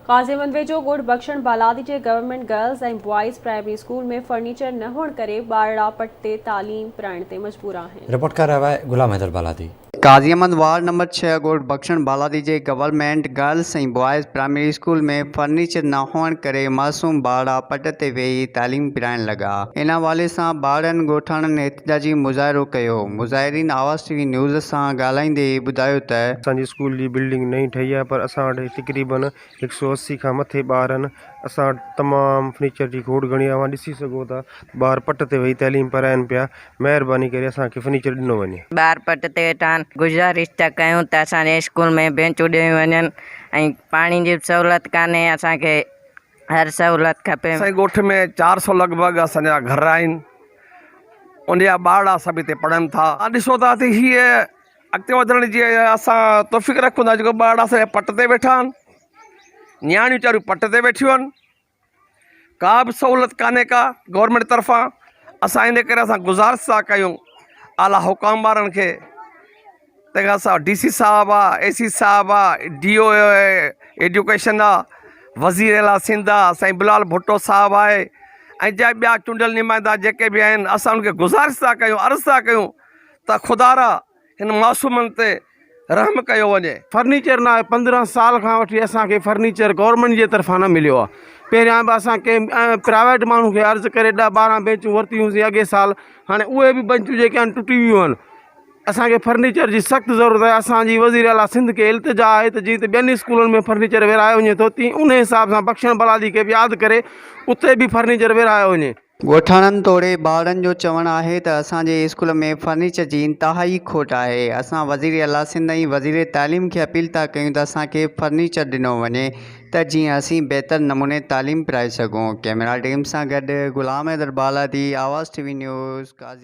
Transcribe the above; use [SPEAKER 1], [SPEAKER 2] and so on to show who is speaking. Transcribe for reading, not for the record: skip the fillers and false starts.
[SPEAKER 1] قاضي احمد ويجهو ڳوٺ بخشڻ بالادي جي government girls ۽ boys primary school ۾ furniture نه هئڻ ڪري ٻارڙا پٽ تي تعليم پرائڻ تي مجبور آهن.
[SPEAKER 2] رپورٽ ڪري رهيو آهي غلام حيدر بالادي.
[SPEAKER 3] قاضي احمد وارڊ نمبر ڇهه ڳوٺ بخشڻ بالادي جي government girls ۽ boys primary school ۾ furniture نه هئڻ ڪري معصوم ٻارڙا پٽ تي ويهي تعليم پرائڻ لڳا. ان حوالي سان ٻارڙن ڳوٺاڻن احتجاجي مظاهرو ڪيو. مظاهرين آواز ٽي وي نيوز سان ڳالهائيندي ٻڌايو ته.
[SPEAKER 4] اسان جي اسڪول جي بلڊنگ نئين ٺهي آهي پر اسان وٽ تقريبن هڪ سئو 80 کان مٿي ٻار آهن اسان وٽ تمام فرنيچر جي کوٽ گهڻي آهي اوهان ڏسي سگهو ٿا ٻار پٽ تي ويهي تعليم پرائين پيا مهرباني ڪري اسان کي فرنيچر ڏنو وڃي.
[SPEAKER 5] ٻار پٽ تي ويٺا آهن گذارش ٿا ڪيون ته اسان جي اسڪول ۾ بينچون ڏنيون وڃن ۽ پاڻي جي به سهولت ڪانهي اسان کي هر سهولت کپي.
[SPEAKER 6] اسان جي ڳوٺ ۾ 400 لڳ ڀڳ اسان جا گهر آهن ان جا ٻارڙا سڀ هتي پڙهن ٿا ڏسو ٿا ته هيء اڳتي وڌڻ جي اسان توفيق رکون ٿا جيڪو ٻارڙا اسان جا پٽ تي ويٺا آهن نياڻيون ويچاريون پٽ تي ويٺيون آهن ڪا به سهولت ڪانهي ڪا گورنمينٽ طرفان اسان ان ڪري اسان گذارش ٿا ڪيون اعليٰ حڪام وارن کي تنهن کان سواء ڊي سي صاحب آ اي سي صاحب آ ڊي او ايڊيوڪيشن آ وزير اعليٰ سنڌ آ سائين بلال ڀٽو صاحب آهي ۽ جا ٻيا چونڊيل نمائندا جيڪي به آهن اسان انهن کي گذارش ٿا ڪيون عرض ٿا ڪيون ته خدارا هن معصومن تي رحم ڪيو وڃي.
[SPEAKER 7] فرنيچر نه آهي 15 سال کان وٺي اسان کي فرنيچر گورنمينٽ جي طرفان نه مليو آهي پهريان به اسان ڪنهن پرائيويٽ ماڻهو کي عرض ڪري 10 12 بينچون ورتيون هيون سين اڳي سال هاڻي اهي به بينچون جيڪي آهن ٽٽي ويون آهن اسان کي فرنيچر جي سخت ضرورت آهي اسان جي وزير اعليٰ سنڌ کي التجا آهي ته جيئن ته ٻين اسڪولن ۾ فرنيچر ورهايو وڃي ٿو تيئن ان حساب سان بخشڻ بلادي کي به ياد ڪري اتي به فرنيچر ورهايو وڃي.
[SPEAKER 3] ڳوٺاڻن توڙي ٻارڙن جو چوڻ آهي ته اسان جي اسڪول ۾ فرنيچر جي انتهائي کوٽ آهي اسان وزير اعليٰ سنڌ ۽ وزير تعليم کي اپيل ٿا ڪيون ته اسان کي فرنيچر ڏنو وڃي ته جيئن اسين بهتر نموني تعليم پرائي سگهون ڪئميرا ٽيم سان گڏ Ghulam Haider Baladi Awaz T V news Qazi.